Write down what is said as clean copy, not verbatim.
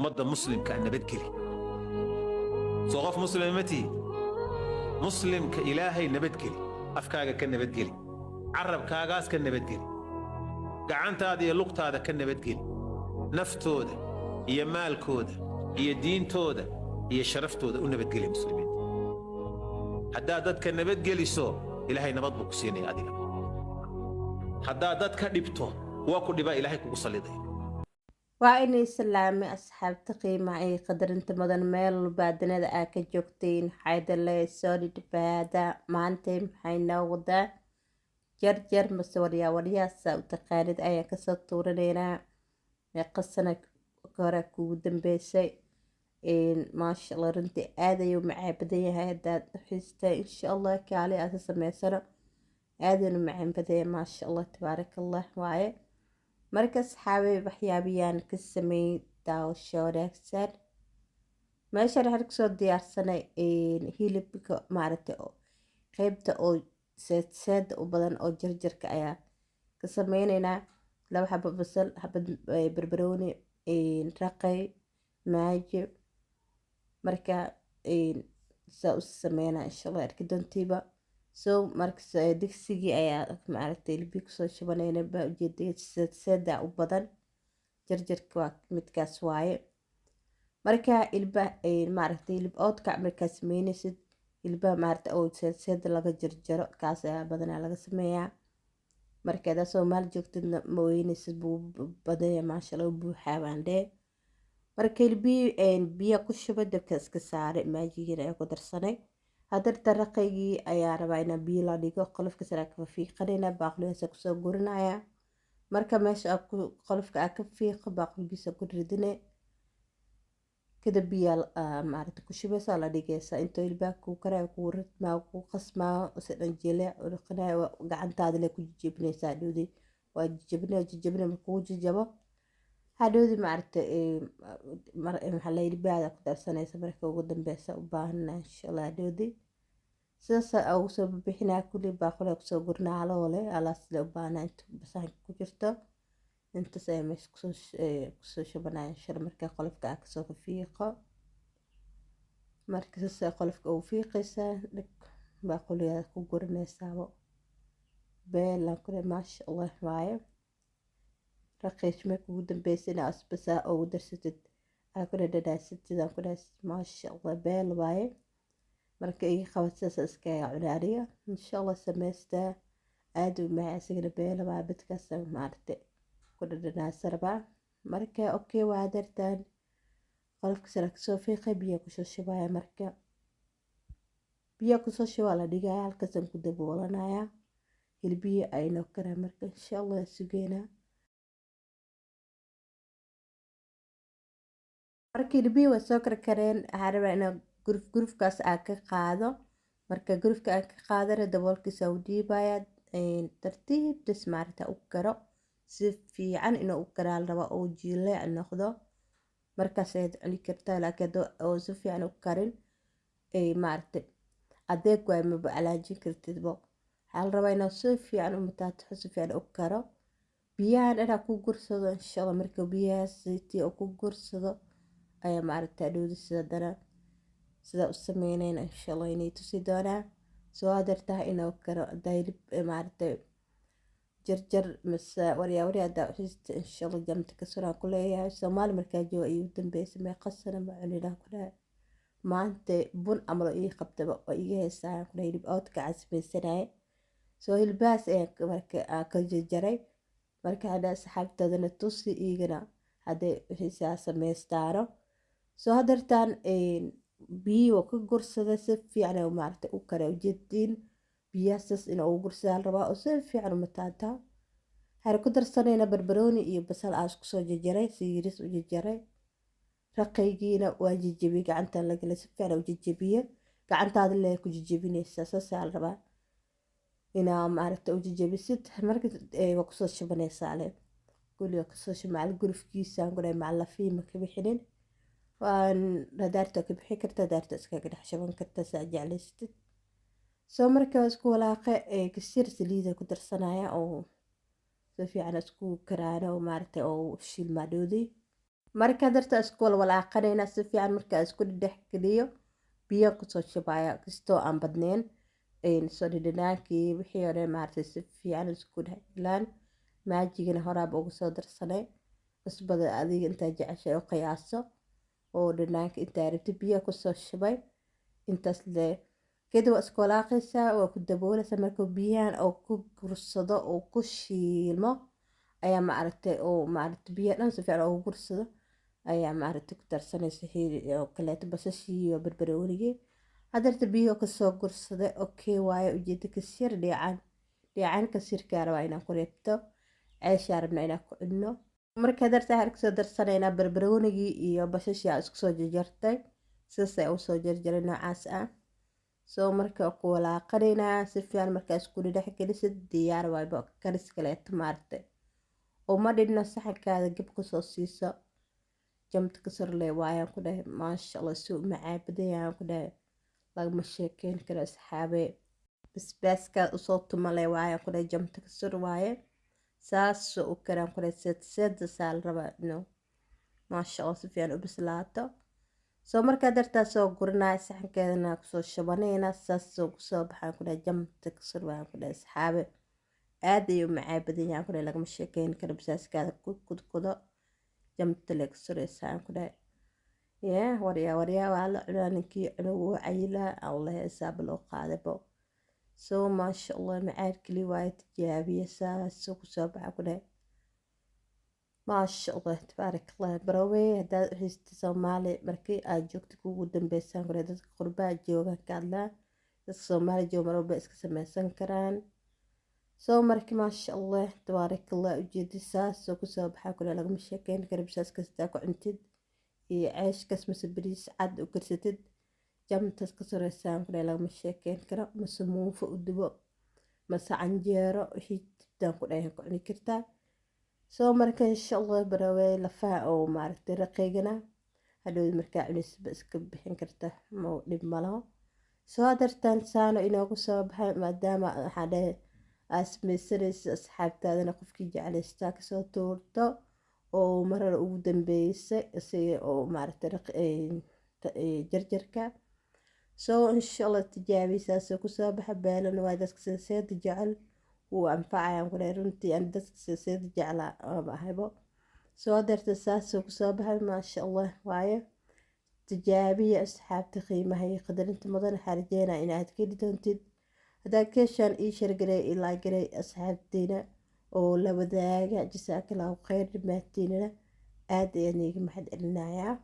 Ummadda Muslimka nabadgeli. Soo qof Muslima ma tihi? Muslimka Ilaahay nabadgeli. Afkaaga ka nabadgeli, carabkaagaas ka nabadgeli, gacantaada iyo lugtaada ka nabadgeli, naftooda iyo maalkooda iyo diintooda iyo sharaftooda u nabadgeli muslimiinta. Haddaad dadka nabadgeliso, Ilaahay nabad buu ku siinaya adiga. Haddaad dadka dhibto, waa ku dhibaa Ilaahay kugu sallidaya. Waa inay salaamay asxaabta qiimaha iyo qadarinta mudan meel walba dunida aa ka joogtiin. Xaydale soo dhidhibaada. Maanta maxay noo wadaa? Jarjar mase waryaa waryaasa u taqaanid ayaan kasoo tuuranaynaa. Meeqa sano hore kugu dambeysay? Maasha Allah, runtii aad ayuu macaan badan yahay. Haddaad u xiistay, insha Allah kaali aad sameysano. Aad ayuu macaan badan yahay, maasha Allah, tabaaraka Allah waaye. Marka asxaabay, waxyaabiyaan ka sameeyey, daawasho wanaagsan. Meeshaan waxaan kusoo diyaarsanay hilibka, maaragtay, qeybta oo seedseeda u badan oo jarjarka ayaa ka sameyneynaa. 2 xabo basal, xabad barbarooni, raqay, maaji. Marka saa u sameynaa, insha Allah arki doontiiba. So marka digsigii ayaa, maaragtay, hilibkii kusoo shubanayna. Baa ujeedaya seedseeda u badan, jarjarka waa midkaas waaye. Marka ilba, maaragtay, hilib oodkac markaa sameynaysid, hilbaha, maaragtay, oo seedseeda laga jarjaro, kaas ayaa badanaa laga sameeyaa. Marka hadaa Soomaali joogtidna, ma weynaysid, buu badanya, maasha Allah, buuxaa baan dhee. Marka hilbihii biyo ku shubay, dabka iska saaray, maajigiina ayaa ku darsanay. Hadarta raqaygii ayaa rabaa inaan biyo la dhigo. Qolofka sare ka fiiqanayna, baaquligaasa kusoo gurinaya. Marka meesha qolofka aa ka fiiqo, baaquligiisa ku ridine. Kadib biyaa, maaragta, ku shubaysa, la dhigaysa intoo hilbaha kuu karaayo, kuu ridmaayo, kuu qasmaayo, si dhan jileec u dhaqanayo. Gacantaada le ku jijibinaysaa. Hadhowdii waa jijibinaya, jijibinaya. Markuu jijabo hadhowdii, maaragta, maxaa la, hilbahaada ku darsanaysa marka ugu dambeysa u baahana, insha Allah. Hadhowdii sidaas ugu soo bixinaya kulli, baaquliga kusoo gurinaya haloole alaas le u baahnaa. Inta saxanka ku jirto intaas ayaa meesha kusoo shubanaya, insha Allah. Marka qolofka aa kasoo fiiqo, marka saas qolofka ugu fiiqaysaa, dhig, baaquliga ku gurinaysaabo. Beelan kule, maasha Allah waaye. Raqiish marka ugu dambeysay inaa asbasaa ugu darsatid, aa ku dhadhanaasatid, sidaan ku dhahay, maasha Allah, beel waaye. Marka iga qabad, sidaas iskaga cunaaniya, insha Allah samaystaa. Aada u macaan isagana, beela waa midkaas, maaragtay, ku dhadhanaasa rabaa. Marka okay, waa dartaan qolofka sare kasoo fiiqay, biyo kusoo shubaya. Marka biyo kusoo shubaa, la dhigaya, halkaasaan ku daboolanaya. Hilbihii aynoo karaa. Marka insha Allah sugeynaa. Marka hilbihii waa soo karkareen. Waxaa rabaa inaa guruf gurufkaas aan ka qaado. Marka gurufka aan ka qaadana, daboolkiisa u dhiibaya tartiibtas, maaragta, u karo. Si fiican inuu u karaa la rabaa oo jileec noqdo, markaas ayaad cuni kartaa. Laakiin haddii oo si fiican u karin, maaragtay, adeeg waay, maba calaajin kartidbo. Waxaa la rabaa inaad si fiican u mataataxo, si fiican u karo, biyahan dhanaa ku gursado, insha Allah. Marka biyahaas tii oo ku gursado ayaa, maaragta, dhowdi sida dana sida u sameynayna, insha Allah, inay tusi doonaa. Soo hadeertaha inuu karo. Hadaa hilib, maaragtay, jarjar mise waryaa waryaa hadaa uxiista, insha Allah jamta ka suraan ku leeyahay. Soomaali markaa jooga ayuu dambeysay. Meeqa sano ma cuninaa ku dhahay? Maanta bun camal oo ii qabtaba oo iga heysaan ku dhahay hilib oodka aan sameysanaya. Soo hilbahaas ayaan marka ka jarjaray. Marka hadda asxaabtoodana tusi, iigana hadday wixiisaa sameystaano. Soo hadeertaan biyihii waa ka gursaday, si fiican ay, maaragtay, u kare. Ujeediin biyahaas inuu ugu gursadaa la rabaa oo si fiican u mataataa. Waxaan ku darsanayna barbarooni iyo basal aan isku soo jarjaray, si yiris u jarjaray. Raqaygiina waa jejebiyey, gacanta la galay, si fiican u jejebiye. Gacantaada lee ku jejebinaysaa, saasaa la rabaa inaa, maaragta, u jejebisid. Marka waa kusoo shubanaysaa le kulli, waa kusoo shub macal gurufkiisa aan ku dhahay, macal lafiima ka bixinin. Waan hadaarta ka bixi karta, hadaarta iskaga dhex shuban karta, saa jeclaysatid. Soo marka isku walaaqe, kasir saliida ku darsanaya oo si fiican isku karaano, maaragtay, oo shiilmaadhoodii. Marka darta isku walwalaaqanaynaa si fiican. Markaa isku dhexgeliyo, biyo kusoo shubaya kastoo aan badnayn, soo dhadhanaankii wixii hore maaragtay si fiican isku dhexgalaan. Maajigana horaaba ugu soo darsanay. Cusbada adiga intaa jeceshay u qiyaaso oo dhanaanka intaa rabtid. Biyo kusoo shubay intaas le. Kadib waa isku walaaqaysaa, waa ku daboolaysaa. Markuu biyahan oo ku gursado oo ku shiilmo ayaa maaragtay oo maaragtay biyaha dhan si fiican ugu gursado ayaa maaragtay ku darsanaysa oo kaleeto basashii iyo barbaroonigii. Hadeerta biyo kasoo gursaday, okay waaye. Ujeeda kasir dheecaan, dheecaan kasirkaa rabaa inaan ku reebto, ceeshaa rabnaa inaan ku cunno. Marka hadeerta waxaan kasoo darsanaynaa barbaroonigii iyo basashii aa isku soo jarjartay. Sidaas ayaa usoo jarjaray noocaas ah. Soo marka ku walaaqanaynaa si fiican. Markaa isku dhex gelisid, diyaar waayba. Karis kaleeto maaragtay uma dhigno. Saxankaada gab kusoo siiso, jamta ka sarle waayaan ku dhahay. Maasha Allah, si u macaan badan yahaan ku dhahay, lagama sheekeyn karo, asxaabe. Basbaaskaad usoo tumale waayaan ku dhahay, jamta ka sar waaye. Saasoo u karaan ku dhahay, seed seeda saa la rabaa inuu maasha Allah si fiican u bislaato. Soo markaa dartaa soo guranaya, saxankeedana kusoo shubanayna. Saasoo kusoo baxaan ku dhahay, jamta ka sar waayaan ku dhahay, asxaabe. Aad ayuu u macaan badan yahay ku dhahay, lagama sheekeyn karo. Basbaaskaada ku kudkudo, jamta le ka suraysaan ku dhahay. Yee waryaa waryaa, waa la cunaa. Ninkii cuno wuu cayilaa, Allah isaaba loo qaadabo. Soo maasha Allah, macaan keli waaye. Tijaabiya, saasoo kusoo baxa ku dhahay. Maasha Allah, tabaarak Allah. Barawey haddaad u xiistay Soomaali markii aad joogto kugu dambeysaan ku dhahay. Dadka qurbaa joogaan ka hadlaa, dadka Soomaali jooga mar walba iska sameysan karaan. Soo marka maasha Allah, tabaarak Allah, ujeedi saasoo kusoo baxaa ku dhahay, lagama sheekeyn karo. Bisaas kastaa ku cuntid iyo ceeshkas mase bariis cad u karsatid, jamtaas ka sareysaan ku dhahay, lagama sheekeyn karo. Mase muufo u dubo mase canjeero, wixii dibtaan ku dhahay ku cuni kartaa. Soo marka insha Allah barawey lafaha oo maaragtay raqiigana hadhow markaa cunisba iska bixin karta, ma dhib malaho. Soo dartaan saano inoogu soo baxay. Maadaama waxaa dhahay aad samaysanaysa, asxaabtaadana qofkii jeclaystaa kasoo tuurto oo marar ugu dambeysay isaga oo maaragtay jarjarka. Soo insha Allah tijaabi, saasoo kusoo baxa. Beelana waa dadka seeseeda jecel wuu anfacayaan ku dhahay. Runtii aan dadka seeseeda jeclaa aaba ahaybo. Soo darta saasoo kusoo baxay, maasha Allah waaye. Tijaabiya, asxaabta qiimaha iyo qadarinta mudan. Waxaa rajeynaa inaad ka heli doontid. Haddaad ka heshaan, ii share garey, ii like garey, asxaabtiina oo la wadaaga. Jasaakallahu khayr dhammaantiinana, aad ayaan iiga mahad celinayaa.